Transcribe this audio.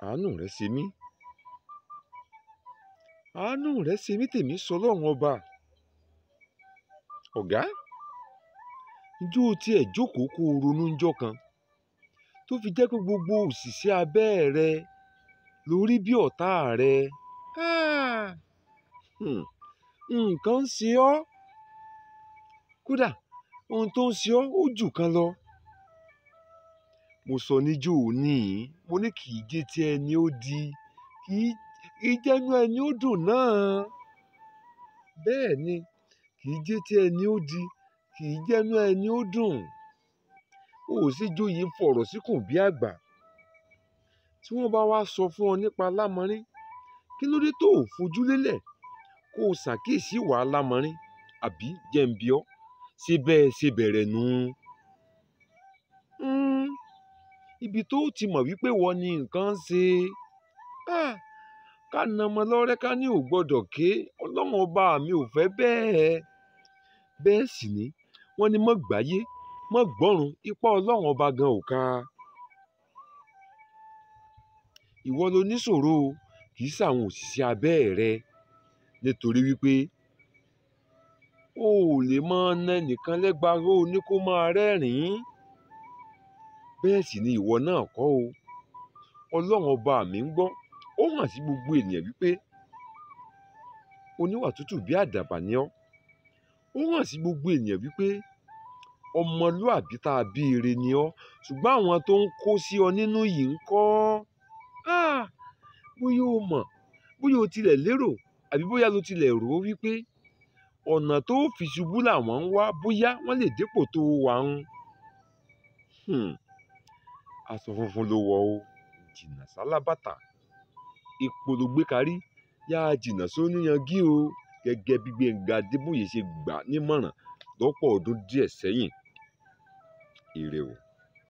Àánú rẹ ṣe mí. Àánú rẹ ṣe mí, tèmi sọ Ọlọ́run ọba. Ọ̀gá, ǹjẹ́ o tiẹ̀ jókòó kó o ronú ńjọ́ kan tó fi jẹ́ pé gbogbo òṣìṣẹ́ abẹ́ rẹ lórí bí ọ̀tá rẹ? Nǹkan ń ṣe ọ́. Kódà ohun tó ń ṣe ọ́ ó jù kan lọ. Mo sọ níjó òní, mo ní kì í jẹ́ tí ẹni ó di, kì í jẹ́nu ẹni ó dùn náà. Bẹ́ẹ̀ ni, kì í jẹ́ tí ẹni ó di, kì í jẹ́nu ẹni ó dùn. O ò sì joyè fọ̀rọ̀ síkùn bí àgbà. Tí wọ́n bá wá sọ fún ọ nípa Lámọrín, kí ló dé tó ò fojú lélẹ̀ kó o ṣàkíyèsí ìwà Lámọrín? Àbí jẹ́ ń bi ọ́, ṣé bẹ́ẹ̀ ṣe bẹ̀rẹ̀ nù? Ibi tó ti mọ̀ wípé wọ́n ní nǹkan ń ṣe. Ká na ọmọ lọ́rẹ́ ká ní ò gbọ́dọ̀ ké. Ọlọ́run ọba mi ò fẹ́ bẹ́ẹ̀. Bẹ́ẹ̀ sì ni, wọ́n ní mọ́ gbáyé, mọ́ gbọ́run, ipá Ọlọ́run ọba gan ò ká. Ìwọ lo níṣòro o, kì í ṣàwọn òṣìṣẹ́ abẹ́ rẹ. Nítorí wípé o ò lè máa na ẹnìkan lẹ́gba ó ní kó máa rẹ́rìn-ín. Bẹ́ẹ̀ sì ni ìwọ náà kọ́ o. Ọlọ́run ọba mi ń gbọ́. Ó hàn sí gbogbo ènìyàn wípé oníwà tútù bí àdàbà ni ọ́. Ó hàn sí gbogbo ènìyàn wípé ọmọlúàbí tá a bí ire ni ọ́. Ṣùgbọ́n àwọn tó ń kó sí ọ nínú yìí ń kọ́. Bóyá o mọ̀, bóyá o tilẹ̀ lérò, àbí bóyá lo tilẹ̀ rò ó wípé ọ̀nà tó fi ṣubú làwọn ń wá, bóyá wọ́n lè dépò tó wà ń. Aṣọ funfun ló wọ̀ o, jìnnà sálábàtà. Epo ló gbé karí, yá jìnnà sóníyangí o. Gẹ́gẹ́ bí Gbénga Adébóyè ṣe gbà nímọ̀ràn lọ́pọ̀ ọdún díẹ̀ sẹ́yìn. Ire o.